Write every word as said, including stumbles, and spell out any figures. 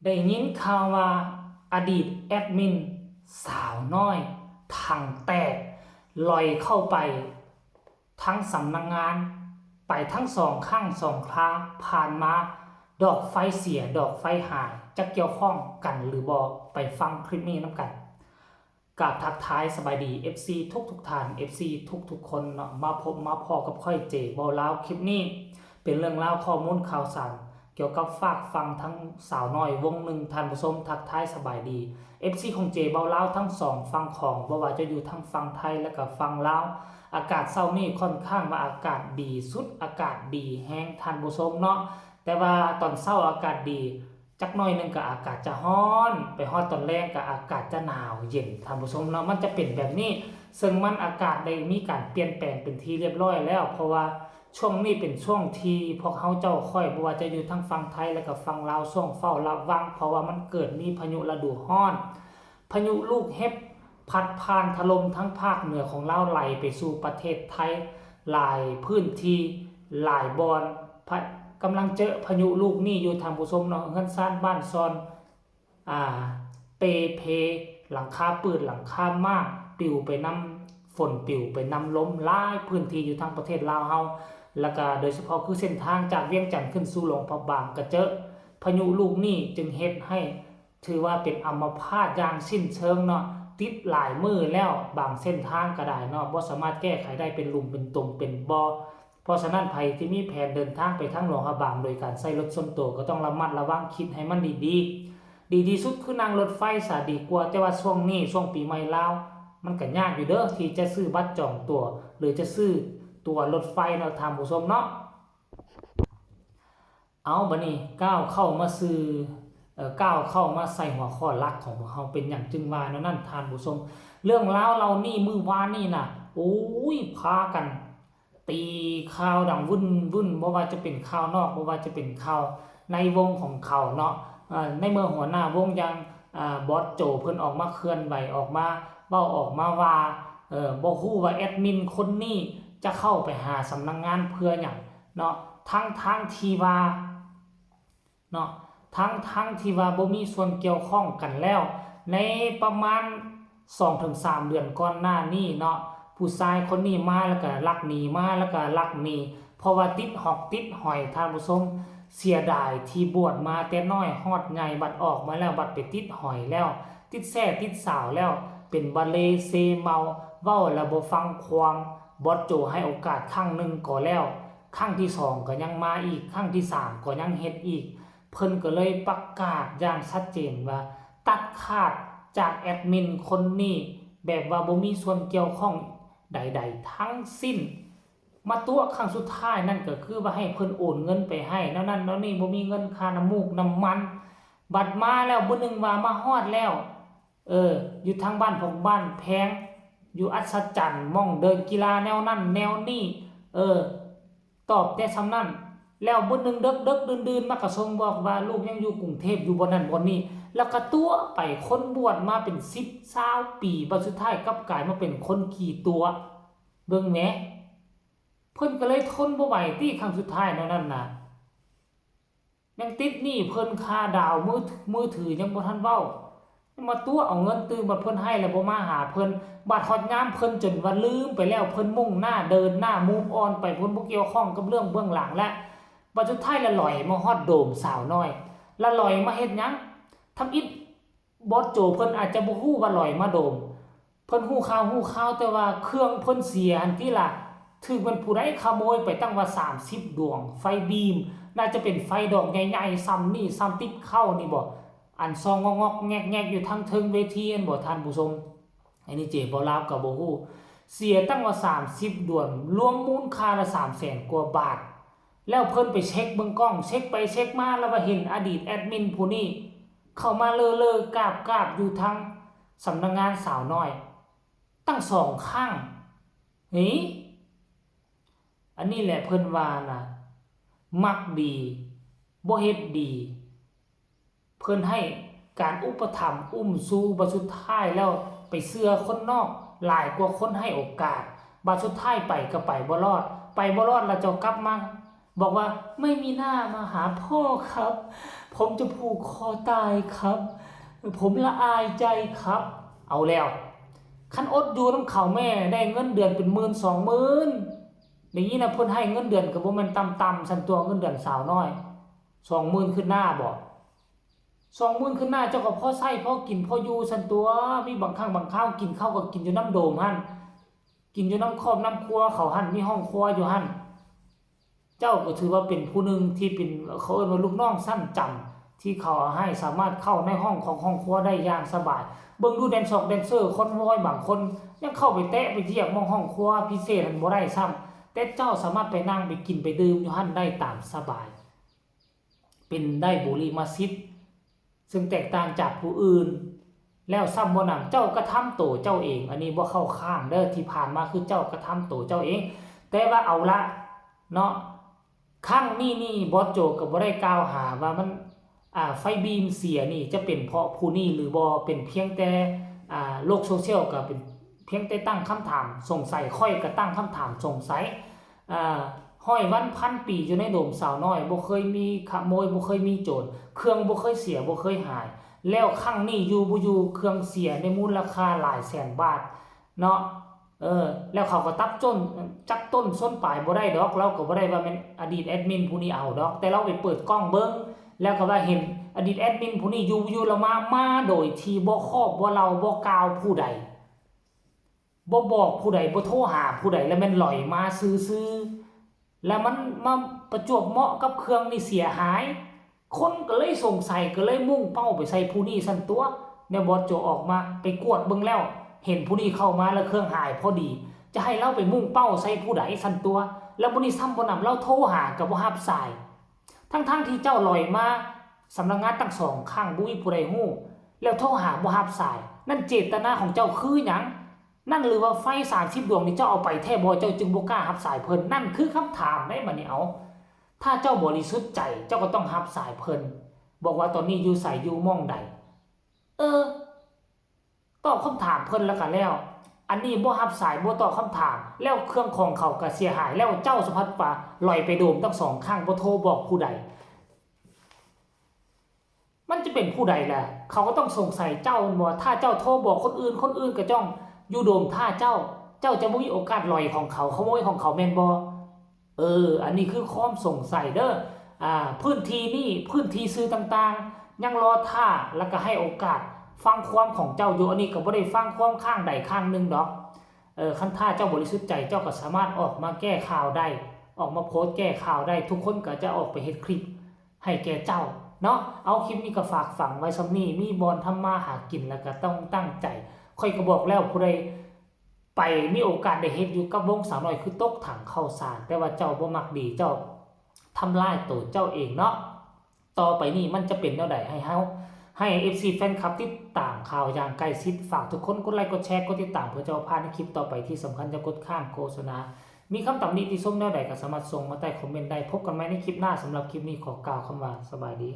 ได้ยินข่าวว่าอดีตแอดมินสาวน้อย ถังแตก ลอยเข้าไปทั้งสำนักงาน ไปทั้งสองครั้งสองครา ผ่านมา ดอกไฟเสีย ดอกไฟหาย จะเกี่ยวข้องกันหรือบ่ ไปฟังคลิปนี้นำกัน กราบทักทายสบายดี เอฟซี ทุกทุกๆท่าน เอฟซี ทุกทุกๆคนเนาะ มาพบมาพ้อกับข้อยเจเว้าลาว คลิปนี้เป็นเรื่องราวข้อมูลข่าวสาร เกี่ยวกับฝากฝั่งทั้งสาวน้อยวงหนึ่ง ท่านผู้ชมทักทายสบายดี เอฟซี ของเจเว้าลาวทั้งสองฝั่งของ บ่ว่าจะอยู่ทั้งฝั่งไทยและก็ฝั่งลาว อากาศเช้านี้ค่อนข้างว่าอากาศดีสุด อากาศดีแฮงท่านผู้ชมเนาะ แต่ว่าตอนเช้าอากาศดี จักหน่อยหนึ่งก็อากาศจะร้อน ไปฮอดตอนแลงก็อากาศจะหนาวเย็น ท่านผู้ชมเนาะ มันจะเป็นแบบนี้ ซึ่งมันอากาศได้มีการเปลี่ยนแปลงเป็นที่เรียบร้อยแล้ว เพราะว่าช่วงนี้เป็นช่วงที่พวกเฮาเจ้าข้อย บ่ว่าจะอยู่ทั้งฝั่งไทยและก็ฝั่งลาว ช่วงเฝ้าระวัง เพราะว่ามันเกิดมีพายุฤดูร้อน พายุลูกเห็บพัดผ่านถล่มทั้งภาคเหนือของลาว ไหลไปสู่ประเทศไทย หลายพื้นที่ หลายบ่อน พะ- กำลังเจอพายุลูกนี้อยู่ท่านผู้ชมเนาะ เฮือนซานบ้านซอน อ่า เปเพ หลังคาปืด หลังคาม่าน ปิวไปนำฝน ปิวไปนำลม หลายพื้นที่อยู่ทางประเทศลาวเฮา แล้วก็โดยเฉพาะคือเส้นทางจากเวียงจันทน์ขึ้นสู่หลวงพระบาง ก็เจอพายุลูกนี้ จึงเฮ็ดให้ ถือว่าเป็นอัมพาตอย่างสิ้นเชิงเนาะ ติดหลายมื้อแล้ว บางเส้นทางก็ได้เนาะ บ่สามารถแก้ไขได้ เป็นหลุมเป็นตุ่มเป็นบ่อ เพราะฉะนั้นไผที่มีแผนเดินทางไปทางหลวงพระบางโดยการใช้รถส่วนตัว ก็ต้องระมัดระวัง คิดให้มันดีๆ ดีที่สุดคือนั่งรถไฟซะดีกว่า แต่ว่าช่วงนี้ช่วงปีใหม่ลาว มันก็ยากอยู่เด้อที่จะซื้อบัตรจองตั๋ว หรือจะซื้อตั๋วรถไฟเนาะท่านผู้ชมเนาะ เอาบัดนี้ก้าวเข้ามาสู่ เอ่อ ก้าวเข้ามาใส่หัวข้อหลักของพวกเฮา เป็นหยังจึงว่าแนวนั้นท่านผู้ชม เรื่องราวเหล่านี้มื้อวานนี้น่ะ โอ้ย พากันตีข่าวดังวุ่นๆ บ่ว่าจะเป็นข่าวนอก บ่ว่าจะเป็นข่าวในวงของเขาเนาะ เอ่อ ในเมื่อหัวหน้าวงอย่าง อ่า บอสโจเพิ่นออกมาเคลื่อนไหว ออกมาเว้า ออกมาว่า เอ่อ บ่ฮู้ว่าแอดมินคนนี้จะเข้าไปหาสำนักงานเพื่อหยังเนาะ ทั้งๆที่ว่า เนาะ ทั้งๆทที่ว่าบ่มีส่วนเกี่ยวข้องกันแล้ว ในประมาณสองถึงสามเดือนก่อนหน้านี้เนาะ ผู้ชายคนนี้มาแล้วก็ลักหนี มาแล้วก็ลักหนี เพราะว่าติดหอกติดหอย ท่านผู้ชม เสียดายที่บวชมาแต่น้อยฮอดใหญ่ บัดออกมาแล้วบัดไปติดหอยแล้ว ติดแส้ติดสาวแล้ว เป็นบะเลเซเมา เว้าแล้วบ่ฟังความ บอสโจให้โอกาสครั้งหนึ่งก็แล้ว ครั้งที่สองก็ยังมาอีก ครั้งที่สามก็ยังเฮ็ดอีก เพิ่นก็เลยประกาศอย่างชัดเจนว่า ตัดขาดจากแอดมินคนนี้ แบบว่าบ่มีส่วนเกี่ยวข้องใดๆทั้งสิ้น มาตั๋วครั้งสุดท้ายนั่นก็คือว่าให้เพิ่นโอนเงินไปให้ แนวนั้นแนวนี้ บ่มีเงินค่าน้ำมูกน้ำมัน บัดมาแล้วมื้อหนึ่งว่ามาฮอดแล้ว เออ อยู่ทางบ้านพกบ้านแพง อยู่อัศจรรย์ หม่องเดินกีฬาแนวนั้นแนวนี้ เออ ตอบแต่ส่ำนั้น แล้วมื้อหนึ่งเดิกๆดื่นๆ มากระส่งบอกว่าลูกยังอยู่กรุงเทพฯ อยู่บ่อนนั้นบ่อนนี้ แล้วก็ตั๋วไป คนบวชมาเป็นสิบซาวปี บัดสุดท้ายกลับกลายมาเป็นคนขี้ตั๋ว เบิ่งแหม เพิ่นก็เลยทนบ่ไหวติ ครั้งสุดท้ายแนวนั้นน่ะ ยังติดหนี้เพิ่นค่าดาวน์มือ มือถือยังบ่ทันเว้า ยังมาตั๋วเอาเงินตื่ม บัดเพิ่นให้แล้วบ่มาหาเพิ่น บัดฮอดยามเพิ่นจนว่าลืมไปแล้ว เพิ่นมุ่งหน้าเดินหน้า move on ไป เพิ่นบ่เกี่ยวข้องกับเรื่องเบื้องหลังแล้ว บัดสุดท้ายละลอยมาฮอดโดมสาวน้อย ละลอยมาเฮ็ดหยัง ทำอิด บอสโจเพิ่นอาจจะบ่ฮู้ว่าลอยมาโดม เพิ่นฮู้ข่าวฮู้ข่าวแต่ว่าเครื่องเพิ่นเสียหั้นติล่ะ ถืกแม่นผู้ใดขโมยไปตั้งว่าสามสิบดวง ไฟบีม น่าจะเป็นไฟดอกใหญ่ๆ ส่ำนี่ ส่ำติ๊บเข้านี่บ่ อันส่องงอกๆแงกๆอยู่ทางเทิงเวทีหั้นบ่ท่านผู้ชม อันนี้เจเว้าลาวก็บ่ฮู้ เสียตั้งว่าสามสิบดวง รวมมูลค่าละสามแสนกว่าบาท แล้วเพิ่นไปเช็คเบิ่งกล้อง เช็คไปเช็คมาแล้วว่าเห็นอดีตแอดมินผู้นี้ เข้ามาเลอเลอกาบกาบอยู่ทางสำนักงานสาวน้อย ตั้งสองครั้ง เฮ้ย อันนี้แหละเพิ่นว่านะ มักดี บ่เฮ็ดดี เพิ่นให้การอุปถัมภ์อุ้มชู บัดสุดท้ายแล้วไปเชื่อคนนอกหลายกว่าคนให้โอกาส บัดสุดท้ายไปก็ไปบ่รอด ไปบ่รอดแล้วเจ้ากลับมา บอกว่าไม่มีหน้ามาหาพ่อครับ ผมจะผูกคอตายครับ ผมละอายใจครับ เอาแล้ว คันอดอยู่นำเขาแม่ได้เงินเดือนเป็นหมื่นสองหมื่น ได้ยินนะเพิ่นให้เงินเดือนก็บ่แม่นต่ำๆ ซั่นตัว เงินเดือนสาวน้อย สองหมื่น ขึ้นหน้าบ่ สองหมื่น ขึ้นหน้า เจ้าก็พอใช้พอกินพออยู่ซั่นตัว มีบางครั้งบางคราวกินข้าวก็กินอยู่นำโดมหั่น กินอยู่นำครอบนำครัวเขาหั่น มีห้องครัวอยู่หั่น เจ้าก็ถือว่าเป็นผู้หนึ่งที่เป็น เขาเอิ้นว่าลูกน้องชั้นต่ำ ที่เขาให้สามารถเข้าในห้องของห้องครัวได้อย่างสบาย เบิ่งดูแดนซอกแดนเซอร์คอนวอยบางคน ยังเข้าไปแตะไปเหยียบหม่องห้องครัวพิเศษหั่นบ่ได้ซ้ำ แต่เจ้าสามารถไปนั่งไปกินไปดื่มอยู่หั่นได้ตามสบาย เป็นได้บุริมสิทธิ์ ซึ่งแตกต่างจากผู้อื่น แล้วซ้ำบ่หนำ เจ้ากระทำโตเจ้าเอง อันนี้บ่เข้าข้างเด้อ ที่ผ่านมาคือเจ้ากระทำโตเจ้าเอง แต่ว่าเอาละเนาะ ครั้งนี้นี่บอสโจก็บ่ได้กล่าวหาว่ามัน อ่า ไฟบีมเสียนี่จะเป็นเพราะผู้นี้หรือบ่ เป็นเพียงแต่ อ่า โลกโซเชียลก็เป็นเพียงแต่ตั้งคำถามสงสัย ข้อยก็ตั้งคำถามสงสัย อ่า ร้อยวันพันปีอยู่ในโดมสาวน้อย บ่เคยมีขโมย บ่เคยมีโจร เครื่องบ่เคยเสีย บ่เคยหาย แล้วครั้งนี้อยู่บ่อยู่ เครื่องเสียในมูลค่าหลายแสนบาทเนาะ เออ แล้วเขาก็ตัดต้น จักต้นส้นปลายบ่ได้ดอก ลาวก็บ่ได้ว่าแม่นอดีตแอดมินผู้นี้เอาดอก แต่ลาวไปเปิดกล้องเบิ่ง แล้วก็ว่าเห็นอดีตแอดมินผู้นี้อยู่บ่อยู่ ลาวมา มาโดยที่บ่คอบ บ่เล่า บ่กล่าวผู้ใด บ่บอกผู้ใด บ่โทรหาผู้ใด แล้วแม่นหลอยมาซื่อๆ แล้วมันมาประจวบเหมาะกับเครื่องนี่เสียหาย คนก็เลยสงสัย ก็เลยมุ่งเป้าไปใส่ผู้นี้ซั่นตัว แนวบอสโจออกมาไปกวดเบิ่งแล้ว เห็นผู้นี้เข้ามาแล้วเครื่องหายพอดี จะให้ลาวไปมุ่งเป้าใส่ผู้ใดซั่นตัว แล้วผู้นี้ซ้ำบ่หนำ ลาวโทรหาก็บ่รับสาย ทั้งๆที่เจ้าหลอยมาสำนักงานตั้งสองครั้ง บ่มีผู้ใดฮู้ แล้วโทรหาบ่รับสาย นั่นเจตนาของเจ้าคือหยัง นั่นหรือว่าไฟสามสิบดวงนี่เจ้าเอาไปแท้บ่ เจ้าจึงบ่กล้ารับสายเพิ่น นั่นคือคำถามเด้บัดนี้ เอา ถ้าเจ้าบริสุทธิ์ใจ เจ้าก็ต้องรับสายเพิ่น บอกว่าตอนนี้อยู่ไส อยู่หม่องใด เออ ตอบคำถามเพิ่นแล้วก็แล้ว อันนี้บ่รับสาย บ่ตอบคำถาม แล้วเครื่องของเขาก็เสียหาย แล้วเจ้าสะพัดว่าหลอยไปโดมตั้งสองครั้ง บ่โทรบอกผู้ใด มันจะเป็นผู้ใดล่ะ เขาก็ต้องสงสัยเจ้าแม่นบ่ ถ้าเจ้าโทรบอกคนอื่น คนอื่นก็จ้องอยู่โดมท่าเจ้า เจ้าจะบ่มีโอกาสหลอยของเขา ขโมยของเขาแม่นบ่ เออ อันนี้คือความสงสัยเด้อ อ่า พื้นที่นี่ พื้นที่สื่อต่างๆ ยังรอท่า แล้วก็ให้โอกาสฟังความของเจ้าอยู่ อันนี้ก็บ่ได้ฟังความข้างใดข้างหนึ่งดอก เออ คันถ้าเจ้าบริสุทธิ์ใจ เจ้าก็สามารถออกมาแก้ข่าวได้ ออกมาโพสต์แก้ข่าวได้ ทุกคนก็จะออกไปเฮ็ดคลิปให้แก่เจ้าเนาะ เอา คลิปนี้ก็ฝากฝังไว้ส่ำนี้ มีบ่อนทำมาหากินแล้วก็ต้องตั้งใจ ข้อยก็บอกแล้ว ผู้ใดไปมีโอกาสได้เฮ็ดอยู่กับวงสาวน้อยคือตกถังข้าวสาร แต่ว่าเจ้าบ่มักดี เจ้าทำลายตัวเจ้าเองเนาะ ต่อไปนี้มันจะเป็นแนวใด ให้เฮา ให้ เอฟซี แฟนคลับติดตามข่าวอย่างใกล้ชิด ฝากทุกคนกดไลค์ กดแชร์ กดติดตาม เพื่อจะบ่พลาดในคลิปต่อไป ที่สำคัญอย่ากดข้ามโฆษณา มีคำตำหนิติชมแนวใดก็สามารถส่งมาใต้คอมเมนต์ได้ พบกันใหม่ในคลิปหน้า สำหรับคลิปนี้ขอกล่าวคำว่าสบายดี